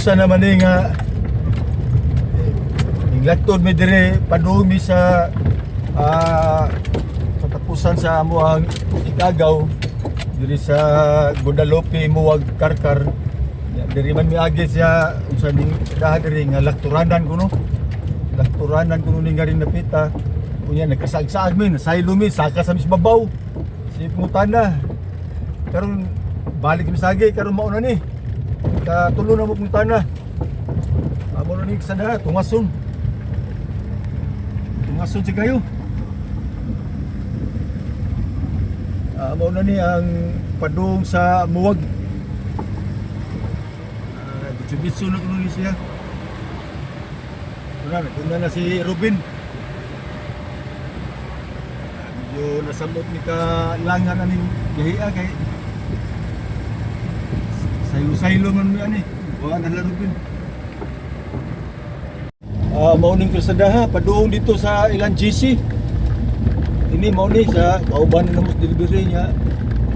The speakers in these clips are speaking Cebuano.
Usa naman ni nga ninglaktod mi dire padung mi sa katapusan sa amo ang Ikagaw diri sa Guadalupe, Muwag, Karkar. Ya, diri man miagi siya unsa ning daha diri nga lakturanan kuno. Lakturanan kuno ning garing napita. Unya nagkasaag-saag mi, nasaylo mi, saka sa mis babaw. Si pungutana. Karon balik mi sagi karon mao na ni. Katulo na mo pungutana. Amo na ni sa daha tungason. Tungason si kayo. Mao na ni ang padung sa Muwag. Bitsu-bitsu na kuno ni siya. Una, naguna na si Ruben. Medyo nasamot ni ka langan aning gahia kay saylo-saylo man mi ani. Wa na la Ruben. Mao ning kalsada padung dito sa ilang GC. Ini mao ni sa kauban na mo sa delivery niya.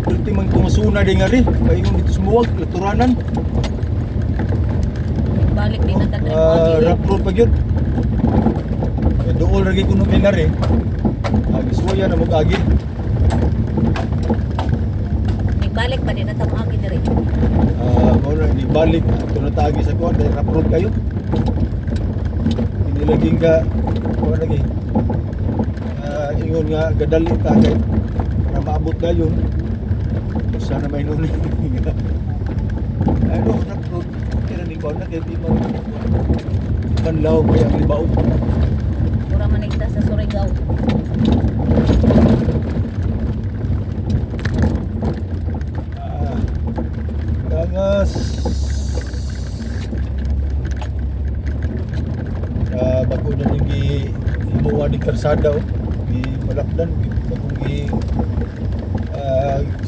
Perti man tungasuna di nga ri. Paingon dito sa Muwag, laturanan. Balik din na tadre Rough road pa gyud. Kaya dool ra gyud kuno kay nari. Gisuya na mag-agi. Nagbalik pa din na tamo agi diri. Mao na di balik ato na taagi sa kuan dahil rough road kayo. Hindi lagi nga kuan lagi. Ingon nga gadali ta kay para maabot dayon. Sana may nuni. Ano rough road kira ni kuan na kay di man panlaw kay ang libaw. Mura man kita sa Surigao. Kangas. Bago na ning gi himuha ni karsada oh. Gi malakdan gi bagong gi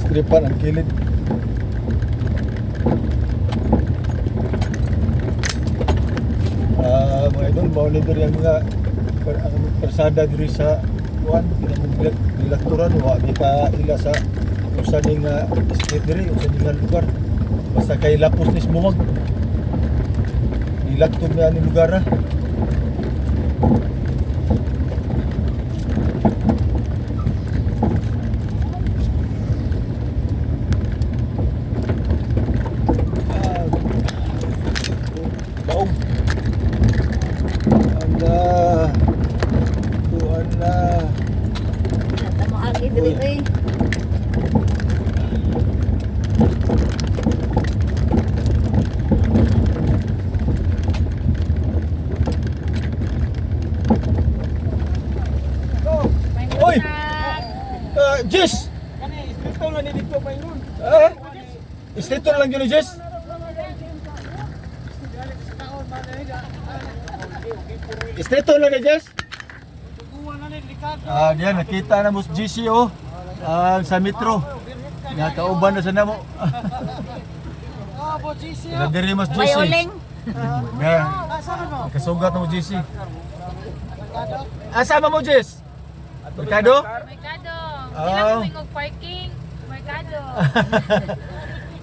stripan ang kilid. Mga idol, mao ni diri ang mga ang karsada diri sa kuan pinamong dilakturan wa di ka ila sa usa ning street diri, usa ning nga lugar. Basta kay lapos ni Smuwag. Nilaktod na ni lugar ah. Ah, baog. Ala. Tuan na. Tamo agi diri Uy. oy. Oy! Jess! Kani, istrito lang ni dito pa ingon. Eh? Istrito na lang yun ni Jess? Istrito lang ni Jess? Diyan, nakita na mo sa GC oh. Sa metro. Nakauban na sa namo. Ah, bo GC. Nadiri mas May GC. uling. Yeah. Nakasugat na mo GC. Asama mo Jess? Merkado? Merkado. Ah. Kailangan mo yung parking. Merkado.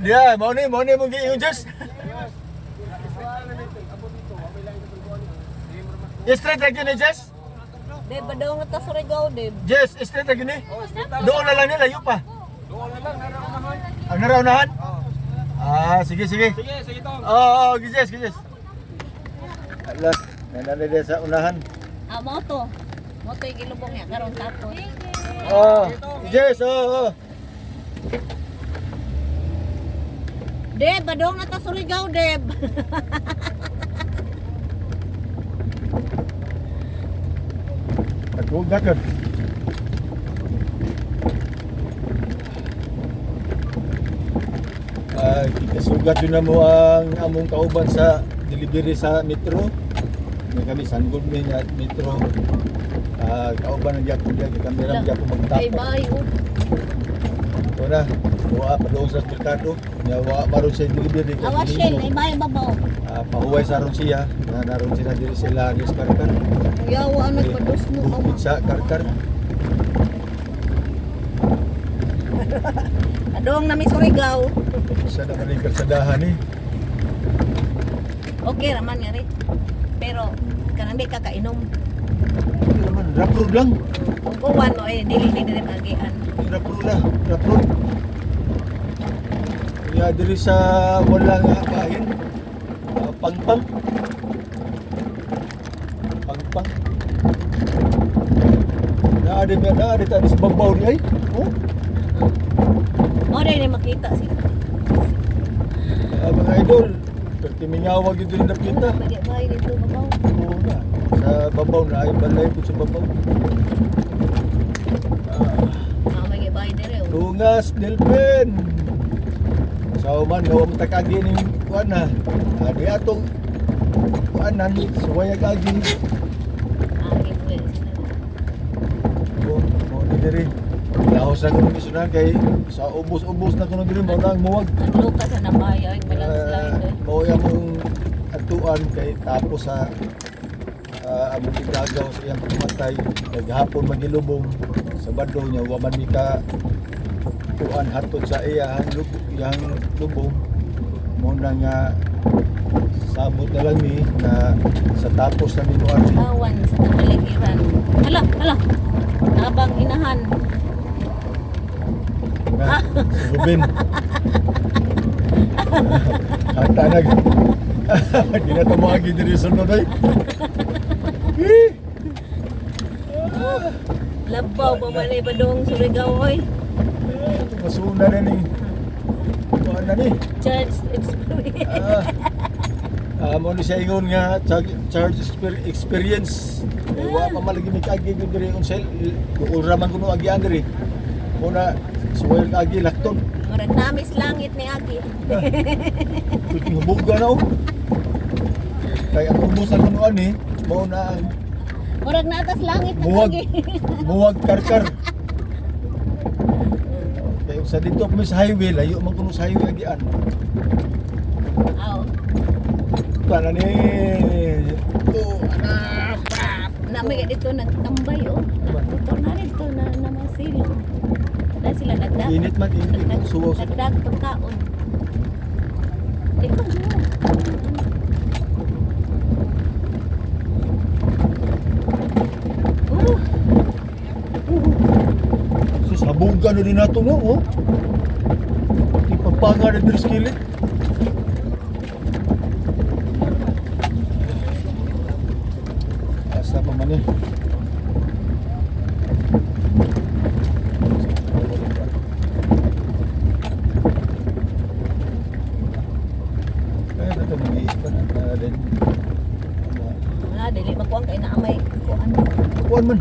Yeah, mao ni mong giingon Jess. Straight ra gyud ni Jess? Deb badong na ta Surigao deb. Jess, straight ra gyud ni. Doon na lang ni layo pa. Doon na lang, nara ko. Ang naraunahan? Sige sige. Sige, sige tong. Oo, oh, Jess, Jess. Ala, nananay sa unahan. Ah, mo to. Mo to yung gilubong niya karon tapos. Oh, Jess, oo. Oh, Deb, badong na ta Surigao deb. Nagugakad. Ay, kasugat yun na mo ang among kauban sa delivery sa metro. May kami sanggol mi nga metro. Kauban ang gyapon diya kay kami ra gyapon Ay magtapok. bye oh. Ito na. Wa pa doon sa merkado. Nya wa maron sa delivery kay Awa shell, ay bye babaw. Pahuway sa ron siya. Na naron sila diri sila ni Karkar. Yawa ano pados mo awa. Bukid sa Karkar. Adong na mi Surigao. Sa naman yung kalsadahan eh. Okay raman nga rin. Pero kanang di ka kainom. Okay naman, rough road lang. Kung kuwan mo eh dili ni diri magian. Rough road na, rough road. Kaya diri sa wala nga bahin. Pangpang. Pangpang. Naa di ba naa di ta sa babaw ni ay. Oh, Mo dai ni makita sila. Mga idol, perti mingawag yun diri napita. Magi bay dito babaw. Oo na. Sa babaw na ay balay ko sa babaw. Ah, magi bay dire oh. Tungas Delpin. Sa man nga wa takagi ning kuan na. Adi atong kuanan suwayag agi. Ah, gibuhi sila. Mo mo ni diri. Laos na kuno misunan kay sa ubos-ubos na kuno diri mao na ang muwag. Ang luka sa nabaya ay malandslide eh. Mao ya mong atuan kay tapos sa among gigagaw sa iyang pagmatay naghapon magilubong Sabado niya wa man mi ka kuan hatod sa iya ang iyang lubong mo na nga sabot na lang mi na sa tapos na mi mo ari. Kawan sa kapaligiran. Hala, hala. Abang inahan. Na si Ruben ang tanag di na tumuagi diri sunod ay. Eh! Labaw pa man ay badong Surigao oy. Masuna na ni kuan na ni. Charge experience. Mo ni siya ingon nga charge experience. Kay wa pa man lagi mikaagi gyud diri unsay duol ra man kuno agian diri. Mo na suwel agi lakton. Murag namis langit ni Agi. Kuting hubuga na oh. Kay ang ubos na kuno ani mao na ang Murag natas langit na muwag Agi. muwag karkar. Kay sa dito kami sa highway layo man kuno sa highway agian. Aw. Kana ni. Oh, anak. Na may dito nagtambay oh. Dito na dito na namasilo. Na sila nagdag. Init man init suwaw sa Nagdag pagkaon. Dito na. Oh, Sus, habugan na din nato no, oh. Di pampanga na diri sa kilid. Asa pa man eh. Kaya ito mag-iisip pa na din. wala dili makuang kay na may kuan. Kuan man.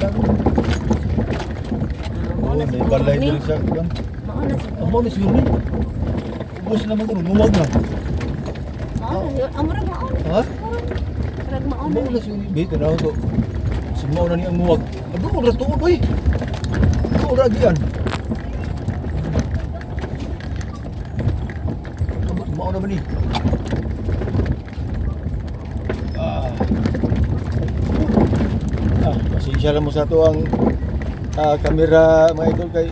Ah, mao Oh, na may siguro balay ni. diri sa kuan. Mao na siguro. Ang mao ni siguro ni. Ubos naman kuno, muwag na. Mao na yun. Ang murag mao na. Ha? Siguro. Murag mao na Mao ni. na siguro. Bito na to. Sumao na ni ang muwag. Ado ora tuod oy. Ora agian. Mao na ba ni? Ah. Ah, pasensya lang mo sa to ang kamera mga idol kay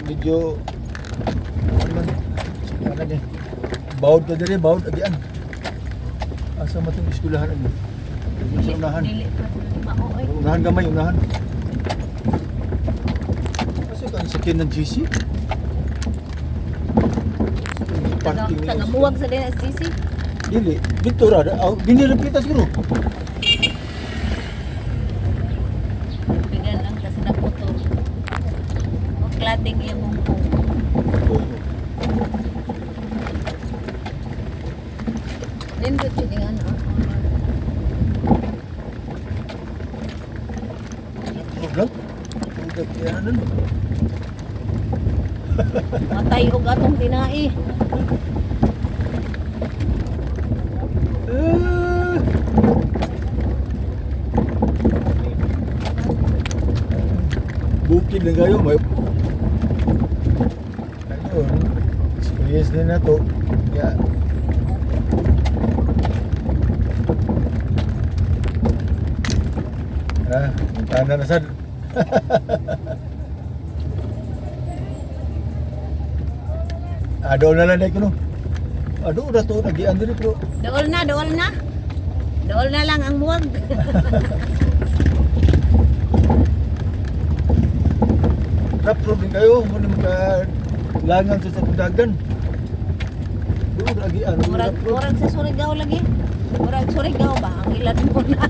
medyo ano man ano ni. Bawd ka diri, bawd agian. Asa man tong eskwelahan ani? Sa unahan. Dili pa mao oy. Unahan gamay, unahan. Kasi ang sakyan ng GC. Taga Parking ni taga muwag sa din SCC. Dili, dito ra, dili ra pita siguro. Bigan lang kasi nagmotor. O cladding iya mong Oo. Nindot yun yung ano. Problem? Problem kaya nun. Matay og atong tinai. Eh. Bukid lang kayo, may ayun, experience din na to. Kaya puntahan na sad. Doon na lang dahil ko no. Ano ra to nagian diri pero Dool na, dool na. Dool na lang ang muwag. Rough road din kayo, mo nang ka langan sa dagan. Doon agian, Murag, rough road. murag sa Surigao lagi. Murag Surigao ba? Ang ilan mo na.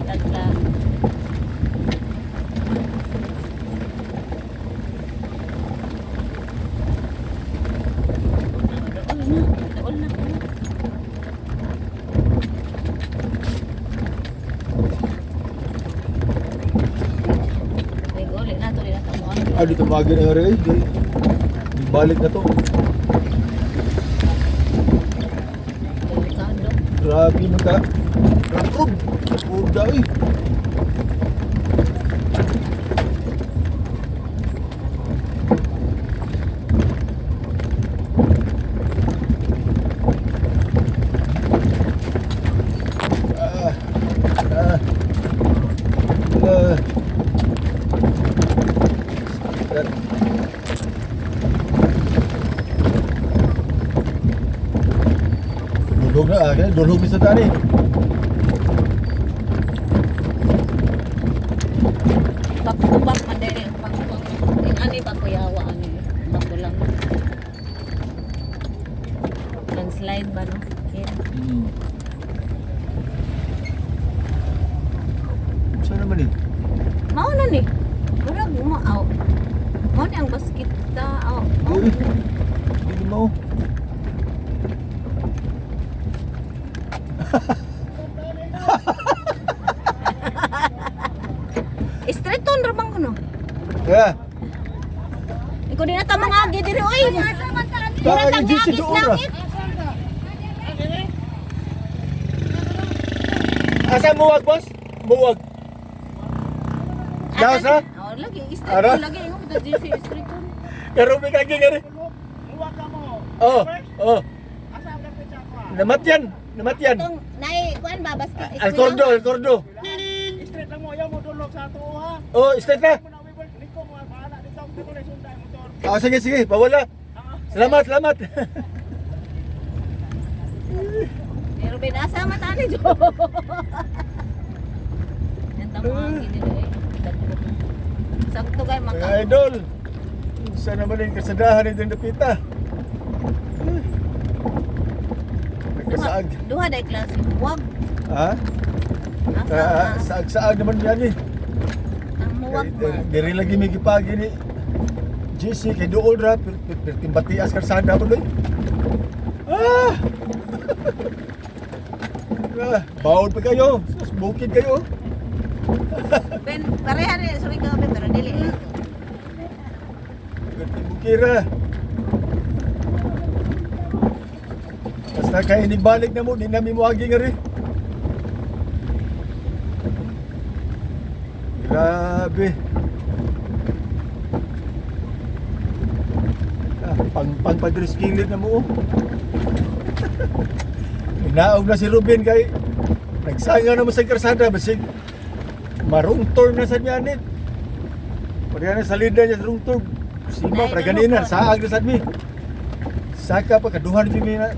Tagla. Dool na, dool na. Ay, uli na to, di na to mo. Ah, dito magi na rin eh. Di balik na to. Delikado. Grabe man ka. Rough road. Purda eh. Ah. Ah. Ah. Dulog na, ah, dulog ni sa tani. Bakubak man diri, bakubak. Yung ani ba kuyawa ani? Bako lang. Landslide ba no? Yeah. Saan naman eh? Mao na ni. Murag mo aw. Mao ni ang baskita aw. Mao Uy. ni. Hindi mo. Straight on ra bang kuno? Yeah. Ikaw di na ta mga agi diri oy. Murag Ay, tang di si agis doon ra. langit. Asa muwag, boss? Muwag. Daw sa? Oh, lagi straight Ara? on lagi ingon ta GC straight on. Pero may kagi nga rin. Muwag ka mo. Oh, oh. Asa ang kapitsa ko ah? Namatyan, namatyan. Tong nay kuan ba basket Alcordo, alcordo. Straight lang mo, ayaw mo dulog sa tuo ha. Oh, straight na. Mo na wiwal, liko mo, bahala dito, dito na sunday motor. Oh, sige, sige, pawala. Salamat, salamat. Pero binasa man tani jo. Yan tamo ang gini eh. Sakto kay Mga maka. idol. Saan naman yung kasadahan ng dapita? Nagkasaag. Duha day klase. Wag. Ha? Asa Ah, saag-saag naman yan eh. ang muwag ba? Diri lagi may gipagi ni GC kay duol ra timbatias karsada pa doy. Ah! Ah, bawol pa kayo. Sus, bukid kayo. Ben pareha ni sorry ka ben pero dili lang. Bukira. Basta kay inibalik na mo, di na mi moagi nga rin. Grabe. Ah, pang pang padres kilid na mo. Oh. Inaog na si Ruben kay nagsanga na mo sa karsada basig marungtor na sa niyanit. Pareha na salida niya sa rungtor. Sima Ay, para ganina dulog. saag na sad mi. Saka pa kaduhan jud mi na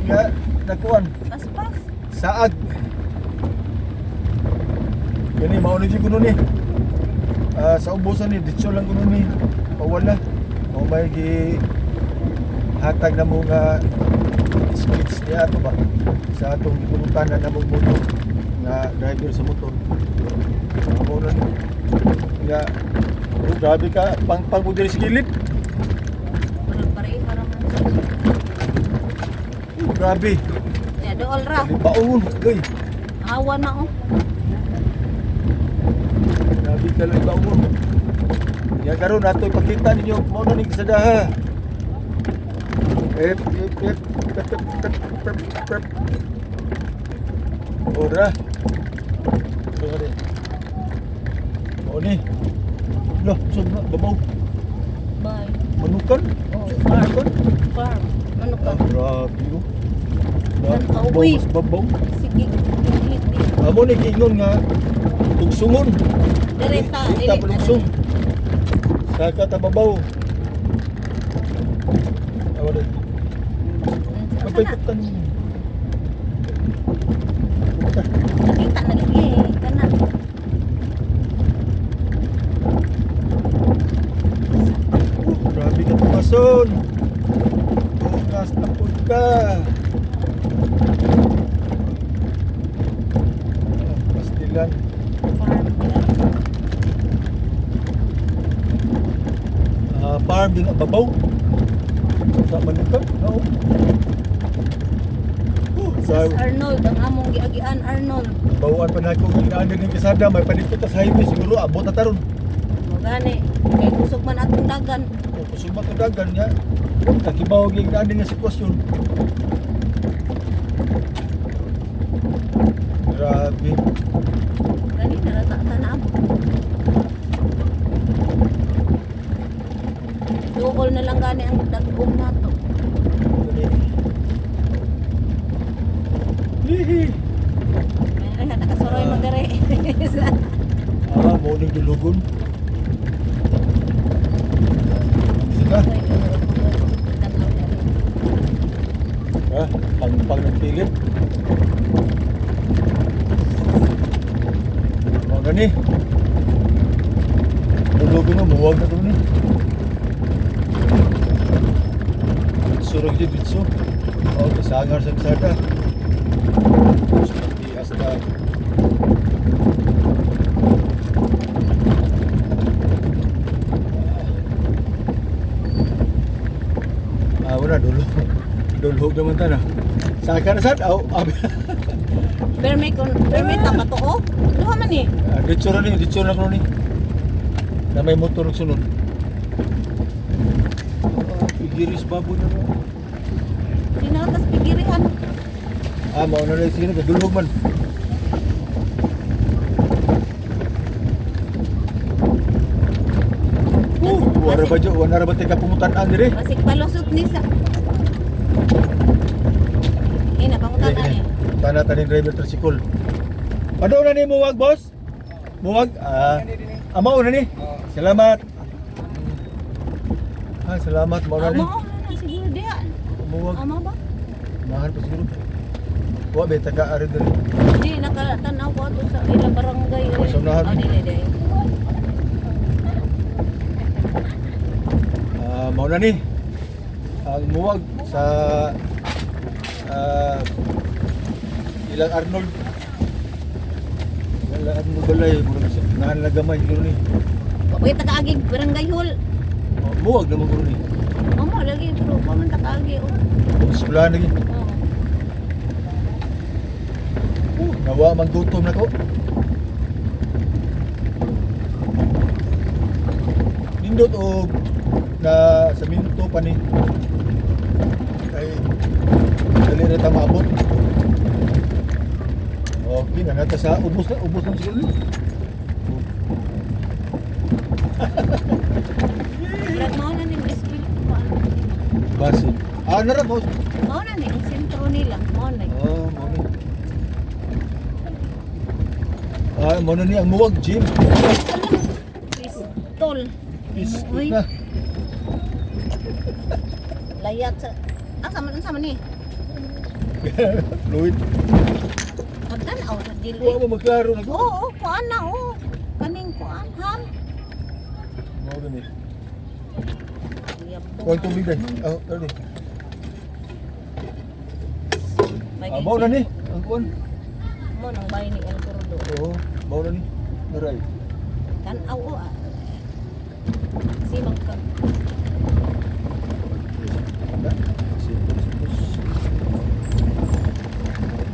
nga nakuan Paspas. saag. Gani mao ni jud kuno ni. Ah, sa ubusan ni ditso lang kuno ni. Pawala. Mao may gi hatag na mo nga skits niya ato ba sa atong gipunutan na namong motor nga driver sa motor. Mao na ni. Nga oh, grabe ka pang pang mo diri sa kilid. Murag pareha ra man. Oh, grabe. Ya dool ra. Baon, gay. Hawa na oh. Grabe ka lang baon. Ya karon ato ipakita ninyo mao na ning kasadaha. Ep ep ep pep pep pep pep pep. Ora. Sorry. Mao ni. Lah, sud na babaw. Bye. Manukan. Oh, Manukan. Farm. Ano ka? Ah, grabe oh. Grabe, Tan- babaw, uy. mas babaw. Sige, complete di. Amo ni giingon nga tugsungon. Direta, Dili dili. ta palugsong. Saka ta babaw. Tanawa dai. Magpaikutan. Puta. Nakita na lagi eh. Kana. Grabe ka tumason. Tungas na po ka. Ah, Pastilan. Farm. Ah, farm din ang babaw. Sa manuka. Oo. Oh, sa Sis Arnold, ang among giagian Arnold. bawaan pa na ako ginaan din kasada may panikot sa highway siguro abot na taron. Magani, kay kusog man atong dagan. O kusog man dagan niya. Takibaw gyud ginaan din nga sitwasyon. Grabe. Gani na rata ta na abot. Duol na lang gani ang dagom nato. Hihi. Ay, nakasuroy mo dere. Ah, mo ning dulugon. Sika. Ha, pang pang ng pilit. Mo gani. Dulugon mo muwag na to ni. Surog di bitso. Oh, kasangar sa bisada. Seperti asta. Ah, wala dulo. Dulhog naman ta na. Sa na sad aw abi. Permi kon permi ta katuo. Duha man ni. Ah, Ditso ra ni, ditso na kuno ni. Na may motor sunod. Ah, Pigiris baboy na no. Sinatas pigirihan. Ah, mao na lang sige na dulhog man. Wala ba jo, wala ra ba tika pumutan-an dire? Basig palusot ni sa. Eh, napangutan na ni. Tana taning driver tricycle. Pado na ni muwag, boss? Muwag? Ah, mao na ni. Salamat. Ah, salamat mao na ni. Amo na siguro diha. Muwag. Amo ba? Mahal pa siguro. Wa be taga ari diri. Di nakatanaw ko ato sa ila barangay. Eh. Sa unahan. Oh, dili dili. Ah, mao na ni. Ang muwag sa ilang Arnold. Ilang Arnold balay murag sa nahan na gamay siguro ni. Wa tagaagi barangay hall. Oh, muwag naman siguro ni. Amo lagi pero wa man tagaagi oh. Eskwelahan lagi. Oh. Oh, nawa man gutom na ko. Nindot og na sa minto pa ni. Kay dali ra ta maabot. Okay na nata sa ubos na siguro ni. Murag mao na ning eskwela. Basi. Ah, nara boss. Mao na ni ang sentro nila. Mao na. Oh, mao ni. Ah, mao na ni ang muwag gym. Pistol. Peace Uy. na. Layat sa Asa man unsa man ni? Fluid. Pagtan-aw sa dili. Wa mo maklaro na ko. Oo, kuan na oh. Kaning kuan ham. Mao gani. Yap. Kuan tubig day. Oh, dali. May Ah, mao na ni. Ang kuan. Mo nang bahay ni El Gordo. Oo, mao na ni. Naray. Tan-aw oh. Ah. Simang ka. Na. Sipos, sipos.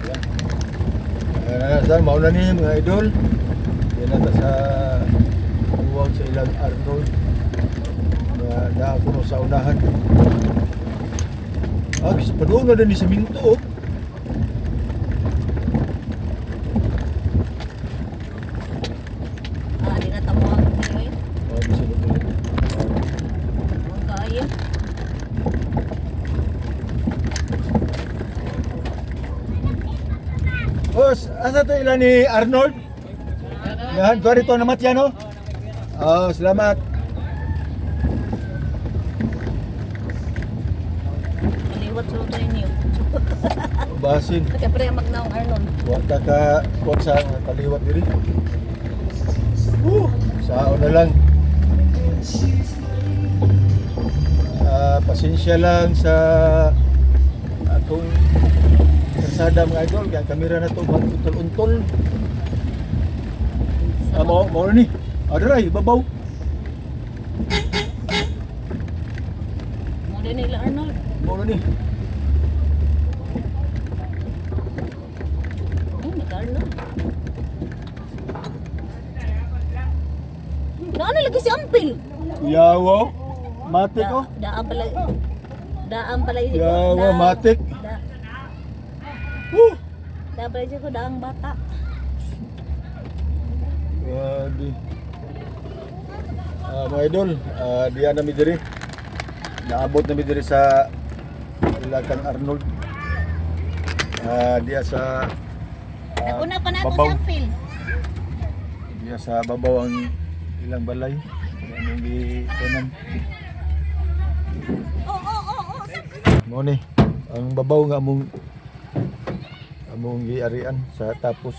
Yan. Ayan na, sir. Mao na ni mga idol. Yan na ta sa buwag sa ilang Arnold. Na naakuno sa unahan. Ah, gis padung na din ni sa minto. Oh. Ah, di na tamo ang eh. Oh, bisa betul. Ang kaayo. Boss, asa to ilan ni Arnold? Yan, ko rito namat yan, oh. Oh, salamat. Abot sa luto ninyo. Basin. Kaya pre magnaong Arnold. Wa ta ka kuwan sa kaliwat diri. Sao na lang. Pasensya lang sa atong kalsada, mga idol, kaya ang kamera na to untol-untol. Mao na ni. Adray, babaw. Mo din nila Arnold. Mao na ni. Oh, nag-Arnold. Naano lagi si Ampil? Yawo. Matik oh. Daan pala. Daan pala. Yawa, matik. Da, Woo! daan pala siya ko daang bata. Grabe. Mga idol, diya na mi diri. Naabot na mi diri sa Ilakang Arnold. Diya sa Naguna pa nato babaw. si Ampil. Diya sa babaw ang ilang balay. Among gikunan. Oo. Mao ni ang babaw nga among among giarian sa tapos.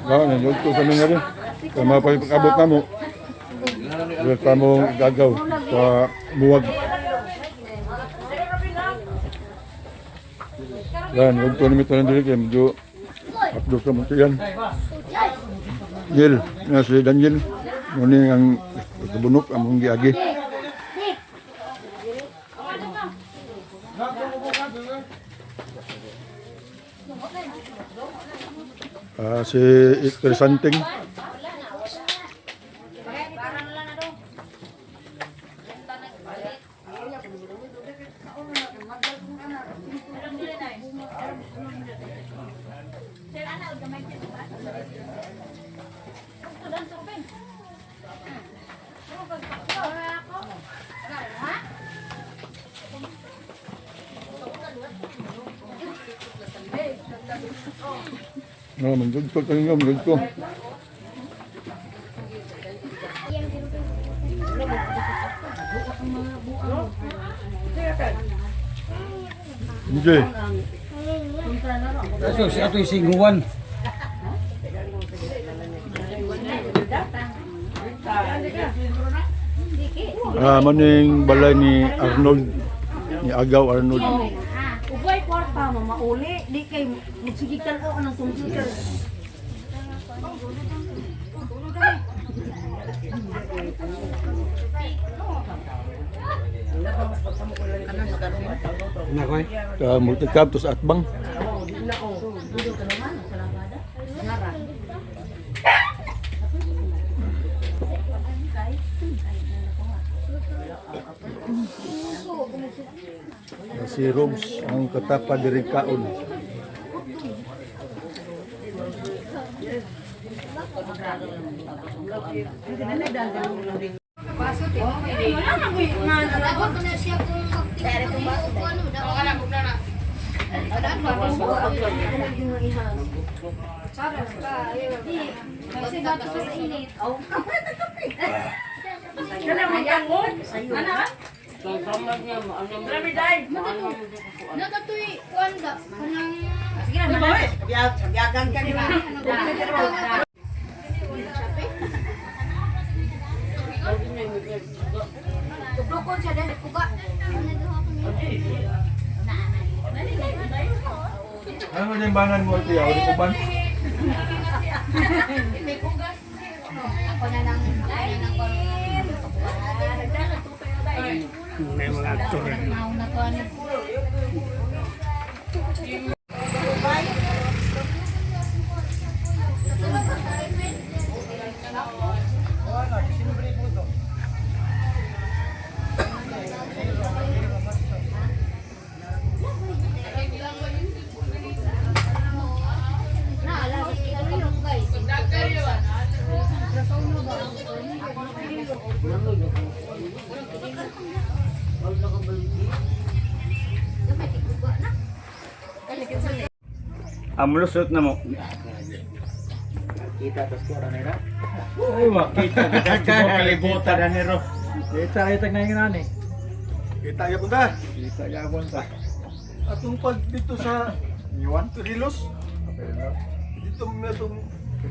Ah, nandito kami nga rin. Sa mga pag-abot na mo. Dito mo gagaw sa buwag. Yan, huwag ko namin tayo dito. Medyo updo sa mga yan. Gil, na si Daniel. Muna ang kabunok, among giagi. Si Crisanting. No, mandugtog tayo nga, mandugtog. Hindi. So, si ato yung singuan. Maning balay ni Arnold, ni Agaw Arnold. Ugay kwarta mo mauli di kay magsigikan o anang computer. Nakoy. Multicab, tos atbang. Si Robs ang katapa diri kaon. Dapat na siya kung magtingin kung ano. Dapat. Kasi bato sa init. Natatoy kuan da kanang. Sige na. Tublokon siya dahil kuga. Ano man yung banan mo ate? Ako ko ban. Ako na nang ako na nang May mga aktor. na ko ano. Ang lusot na mo. Kita tas ko na nila. Ay, makita kita kalibutan na nero. Kita ay tag na ni. Kita ya punta. Kita yapon ta. Atong pag dito sa Iwan. Rilos, dito mo itong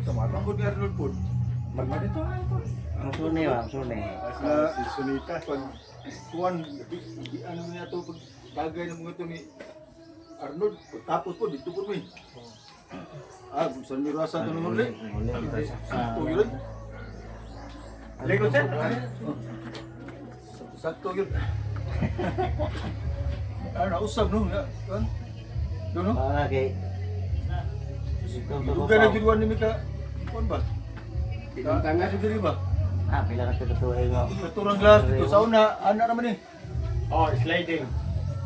Manggod ni Arnold po. Dito ito. Ang suni ba, ang suni. Si Sunita. Pag kuan, di ano niya to pag bagay ng mga ito ni Arnold. Tapos po, dito po mi. Ah, kung saan mi rasa ito nung uli. Sakto yun. Lego sir. Sakto yun. Ah, nausap no? Nga, kuan. Doon no? Ah, okay. Dugay na gid ni Mika. Kuan ba? Tintangan diri ba? Ah, pila ka tutuloy mo. Naturang glass dito sa una, ana naman eh. Oh, sliding.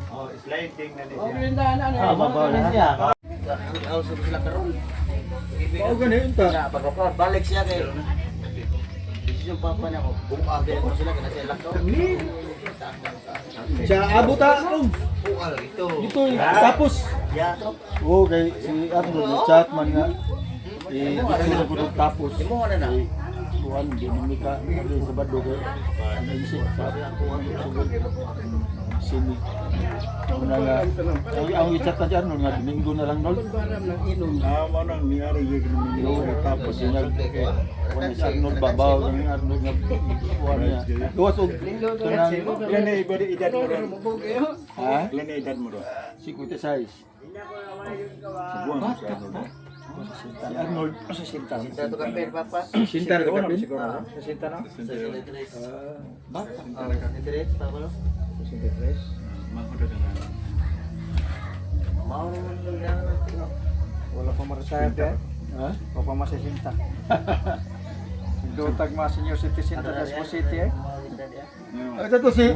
Oh, sliding na din Oh, na na. Ah, babaw na siya. Mao gani unta. Na pagkakor balik siya kay Desisyon papa niya ko. Buka din mo sila kana siya lakaw. Sa abot ta akong. Buka lang ito. Dito tapos. Ya to. Oo, kay si Arnold na chat man nga. Eh, dito na ko tapos. Imo na na. Eh, kuan di ni Mika diri sa Sabado kay ano isip sa sini. Una nga ang i-chat na si Arnold nga Domingo na lang nol. Ah, mo nang niyari gyud Oo, tapos yun nga kuan si Arnold babaw ng Arnold nga kuan niya. Gawas og kanang Ilan na iba edad mo ron? ha? Ilan na edad mo ron? 56. Buwan mo sa ano ron. Si Arnold Sinta to kapel papa. Sinta ra ka Siguro no. Sinta no. Sa 63. Bata. 63 papa no. 63. Mao naman lang na. Wala pa ma-retire eh. Ha? Wala pa masisinta. Dutag mga senior citizen ta Dasmo City eh. Ah, ito si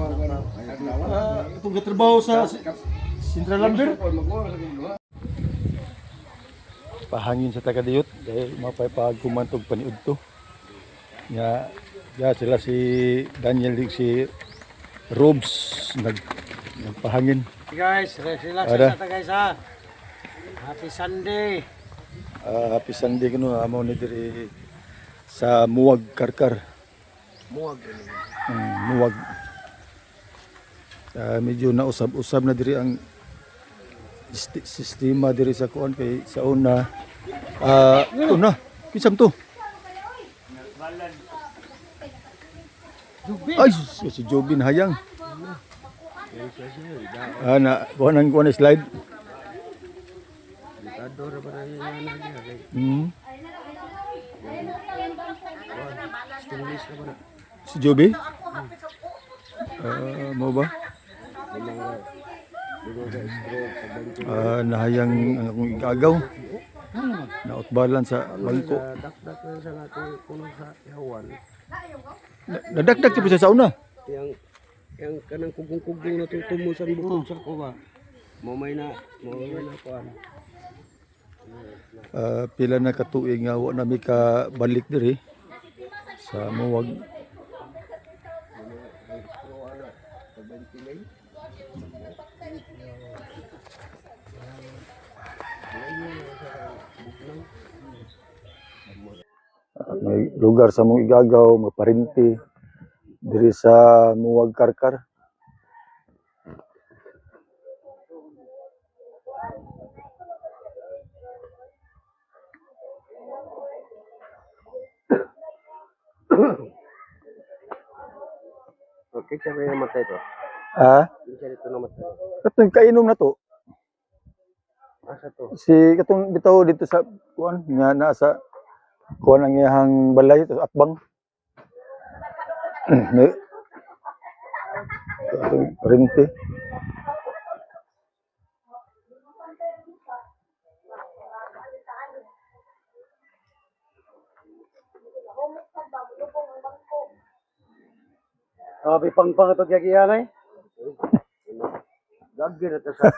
itong katrabaho sa Central Lumber. Pahangin sa taga-diyot dahil mapapagkumantog paniud to. Nga, ya sila si Daniel ug si Robes nagpahangin. Guys, relax Ara. sa ta guys ha. Happy Sunday. Ah, happy Sunday kuno amo ni diri sa Muwag Karkar. Muwag. Muwag. Ah, medyo nausab-usab na diri ang sistema diri sa kuan kay sa una una kisam to. Ay, sus, si Jobin hayang. Ah, na kuan ang kuan slide. Si Joby? Ah, mo ba? Ah, nahayang ang akong igagaw. Nautbalan sa bangko. Dakdak na sa nato kuno sa yawan. Nadakdak po siya sa una. Yang yang kanang kugong-kugong na tutumo sa bukod sa ko ba. Mamay na, mamay na kuan. Ah, pila na katuig nga wa na mi ka balik diri sa Muwag. May lugar sa mong igagaw, maparinti diri sa Muwag Karkar. Okay, siya may namatay to. Ah, Siya dito namatay. katong kainom na to. Asa to? Si katong bitaw dito sa kuan nga naa sa kuan ang iyang balay to atbang. May katong parinti. Happy pangpang ito gyagyan eh. Gagi na to sa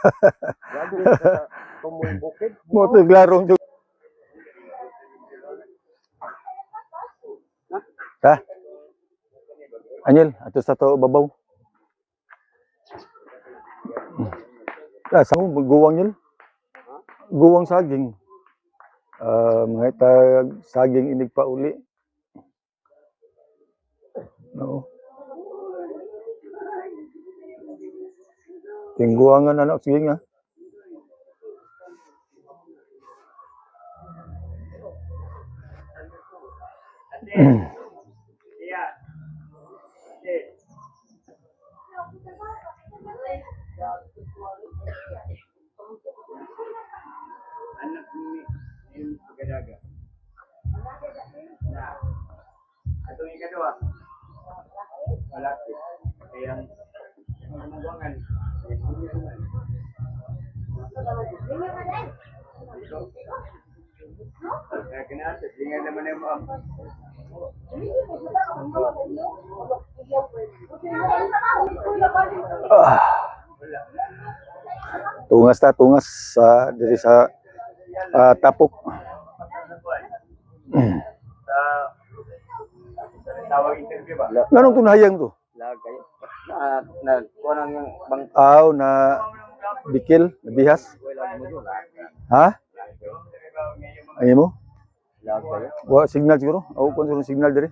gagi na to sa tumoy bukid. Mo to klaro jud. Ha? Anyel, ato sa to babaw. Ah, sa mo guwang yun? Guwang saging. Ah, mga itag saging inig pa uli. No. Tingguangan anak sige nga. Anak ni yung pagadaga. Na. Atong ikaduha. Malaki. Kaya ang maguwangan. Kaya kinasa, di nga naman yung mga Ah. Tungas ta, tungas sa diri sa tapok. Sa tawag interview ba? Nganong tunahayang to? Lag kayo. Na na kuha nang yung bang Aw na bikil, na bihas. Ha? Ay mo? lag kayo. Wa signal siguro. Aw kon siguro signal diri.